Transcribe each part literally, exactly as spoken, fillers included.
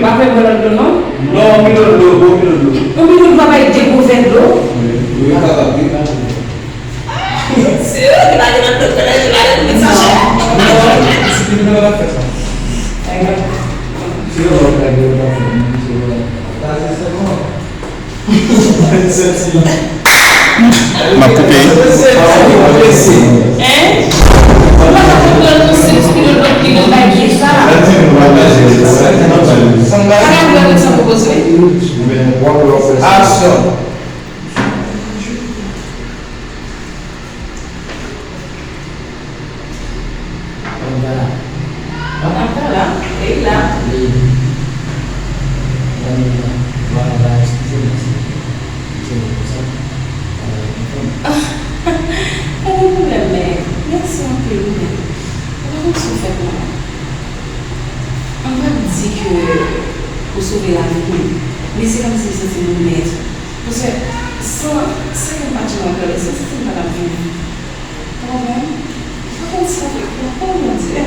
Pa fè bwè lòt dlo, non? Non, yon bidon dlo, yon bidon dlo. Yon bidon dlo pa bay de gwo vè dlo? Wi, kapab, wi. Si, li pa gen lòt dlo, li pa gen lòt sachè. Non, non, si bidon dlo pa fè sa. Si yo pa fè, yo pa fè, non, se vre. Baze sèlman. M ap koupe. Hein? Ou pa ka konprann nou, se ti pilote ki nan bay pye sa. Pa ka konprann nou sa pou koze. Aksyon. Mwen pa la. Mwen pa la. E la. Li. Mwen pa la. Eskize m, se, se pou sa. Mwen pa la. Pa gen pwoblèm, men mèsi anpil, wi, men ou pa konn sa w fè pou mwen. M p ap di ke ou sove lavi m, men se kòmsi m santi m remèt. Paske san, san ke m pa t janm anpè, se santi m pa t ap viv. Ou konprann? Ou konn sa, ou konn, Bondye.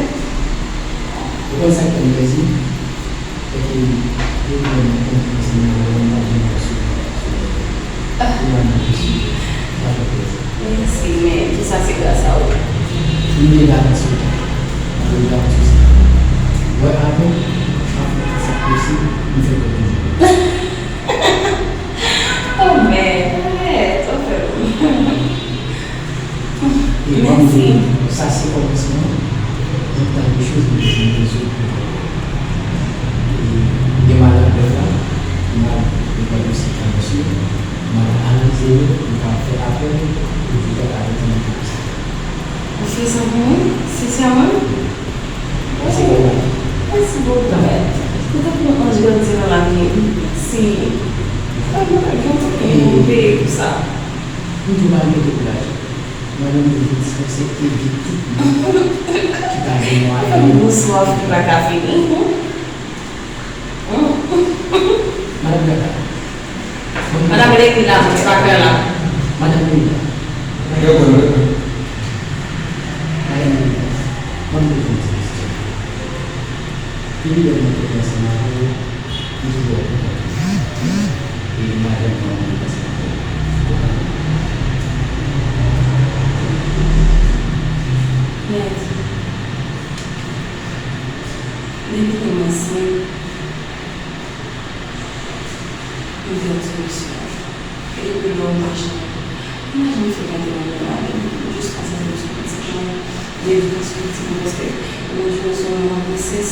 Ou konn sa k fè m plezi? Se ke depi lè m konn se nan lè m pa janm fè sou, sou lè. Pou mwen, m ap sou, sa fè plezi. Mèsi, men tou sa se gras a ou. M vin vakans sou tan. M vin vakans sou tan. Wè, avan, avan sa posib, m fè kòb toujou. Oh, men, arèt, ou fè m. E ban m di w, sa se kòmansman yon tas de choz m bezwen rezoud pou mwen. E m gen malad lè la, m al pran dosye Carlos yo, m al analize yo, m ka fè apèl pou jijat avèk yon dosye. Ou fè sa pou mwen? Sensèman? Mèsi bokou. Mèsi bokou, mèt. Ou tankou yon anj grandi nan lavi m. Mèsi. Mwen pa gen anpil pou peye pou sa. M di w pa mete kouraj. Mwen menm, m vin dispanse ede tout moun ki pa gen mwayen yo. Bonswa, ki pa ka fini. Madanm Gata. Madanm Leyla, se pa kè la. Madanm Leyla. Yo konn, yo konn. Madanm Leyla, mwen bezwen ti kesyon. Depi lè mwen te ansanm avè w, m toujou wè w kontan. E madanm mwen, mwen panse kontan. Mèt. Depi lè m ansent, m pèdi misyon. E depi lè w pa janm, m pa janm fè gade mwen menm avè m, m jis konsantre m sou pitit mwen, edikasyon pitit mwen, paske lòt jou se yon moman gwosès,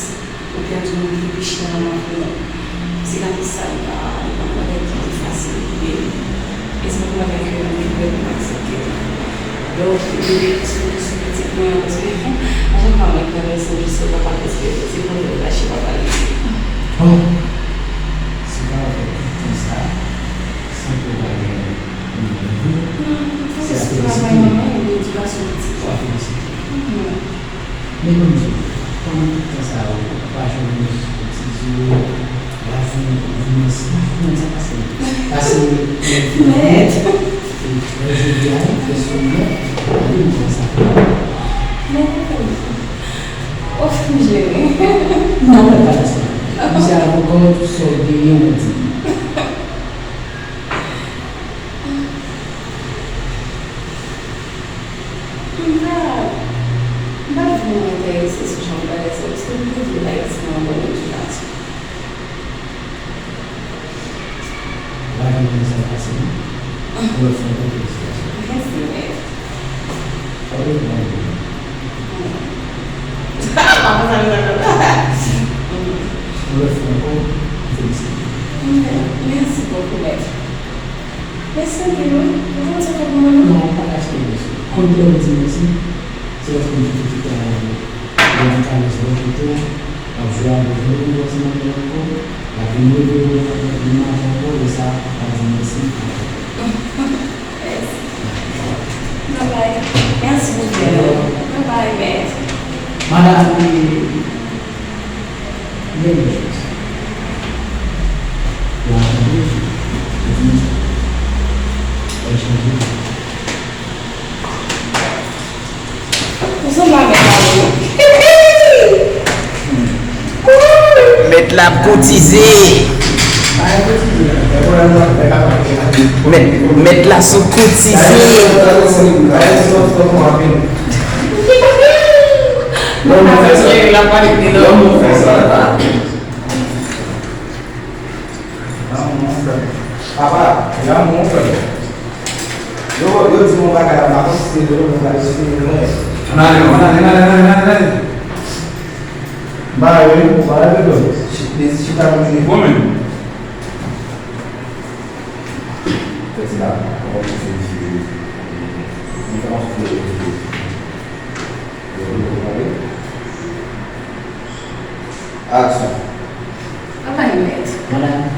ou pèdi yon moun ki te pi chè nan lavi w. Sikatris sa, li pa, li pa yon bagay ki fasil pou geri. E se yon bagay ke mwen te prè pou m aksepte. Donk, li te sou, sou pitit mwen an, paske a chak fwa mwen travèse yon jis papa, paske se pou mwen rache papa li. Bon, se pa avèk tout tan sa, san ke w pa gen yon randevou, se afe de sante. Travay manman e edikasyon pitit. Ou afe de sante. Men ban m di w, pandan tout tan sa yo, ou pa janm gen ti zo, lavi, lavi mansi, lavi mansi sa pase. Pase lè l fin mèt. E lè jodi a, lè soumèt, gade m kòman sa fè. Men ou fin jere. Non, mwen pa nan sa. Misye avoka w, tout sa w genyen, mwen di. M pa, m pa vrèman enterese sou jan w pale sa, paske m te vle bay pitit mwen yon bòn edikasyon. Ou pa janm di sa pase, non? Yon lòt fwa ankò, felisitasyon. Mèsi, mèt. Sa w te di, mwen di. M pa konn sa m ta fè. Yon lòt fwa ankò, m felisite w. Mèsi bokou, mèt. Mèsi anpil, wi. Ou konn sa fè pou mwen, non? Non, ou pa ka eksplike mèsi. Konn kilè ou di mèsi? Se lòske m te fè tout travay la. Lè m te ale sou lòt kote, m ap jwe avè w, m vin ansanm avè w ankò, m ap vin reveye w nan, nan, nan maten ankò, lè sa a, m ap di mèsi. Mèsi. Babay. Mèsi bokou. Babay, mèt. Madanm, e, Bèl jès. Yo ap tande, yo di, "Mwen chanje." Ou sanble avèk Mario. Mè Mèt la ap koutize. Mèt, mèt la sou koutize. Papa, lanmou, frè. Yo, yo di m yon bagay la, m pa konn si se vre, men yo di m yon bagay. Ann ale, ann ale, ann ale, ann ale, ann ale. M pa rele, m pa rele dlo. Chi-, li chita pou li. Bon, men. Fè ti la, kòman pou se di, li fè yon sou vle. Yo, yo, yo, yo. Aksyon. Apa e mèt? Madanm,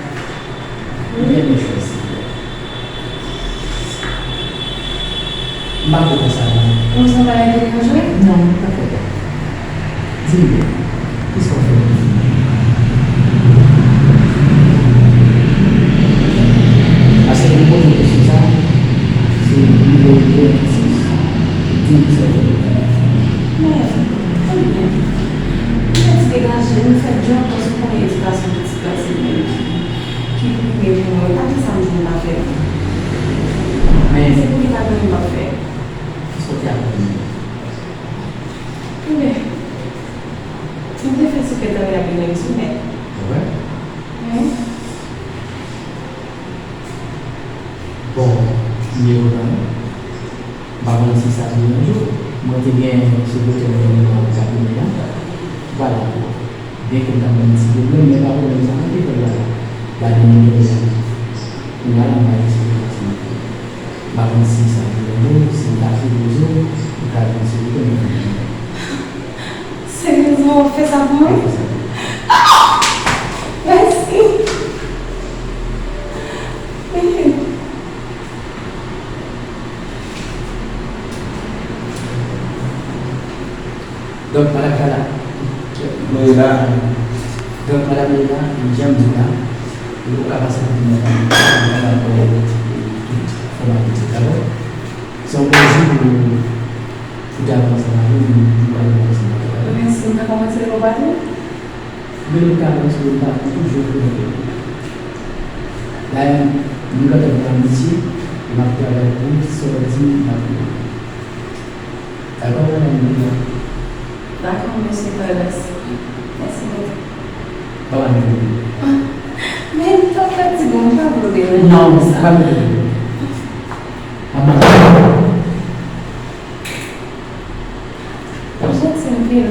mwen renmen chwazi. M pa ko konsa non. Ou sanble yon bagay ki deranje w? Non, pa fè pè. Di m byen, kisa w fè? Paske pou m poze w kesyon sa, se pou m poze w kesyon sa. Di m kisa w fè. Men, ebyen, m fè ti degaje, m fè djòb paske w konnen edikasyon pitit la se mwen ki ki pou gen pou mwen, pa di sa m di m pa fè. Men se pou li pa gen anyen m ap fè. Kisa w te aprann li? Ebyen, m te fè sekretari ak eleksyon, men. Vre? Wi. Bon, nimewo tan. M pa konn si sa te yon jou. Mwen te gen sekretè mwen nan kabinè a. Vwala. Byenke m t ap gen yon ti pwoblèm, men pa pwoblèm sa, nan ki lekòl la, la gen yon pwoblèm. Kounye a la, m pa eksplike sa. M pa konn si sa te yon jou, si m ta fè yon jou, m ta vin sekretè mwen. Serye, w ap fè sa pou mwen? Mwen fè sa pou ou. Ah! Mèsi. Donk, madanm Kala, mwen la, donk, madanm Lena, jan m di w la, ou ka pase pou mwen, mwen la, mwen la, tout fòmalite, dakò? Se yon plezi pou, pou te ap ansanm avè w, pou te ap ansanm avè w. Mèsi, m ka kòmanse depi w pa tou? Men nou ka avanse, nou pa toujou konnen. Dayè, nou gentan pran amitié, e m ap travay pou ou, sa w di m, m ap fè. Dakò, madanm Lina? Dakò, mesye Carlos. Mèsi, mèt. Ba mwen yon. Men, m t ap fè ti bon, m pa vle w deranje. Non, m pa vle w deranje. M ap ba w. Ou janti anpil.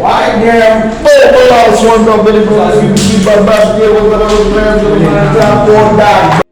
Alright, then. Oh, oh, I was one of the people that you keep a bad day with the little friends of the Kodak.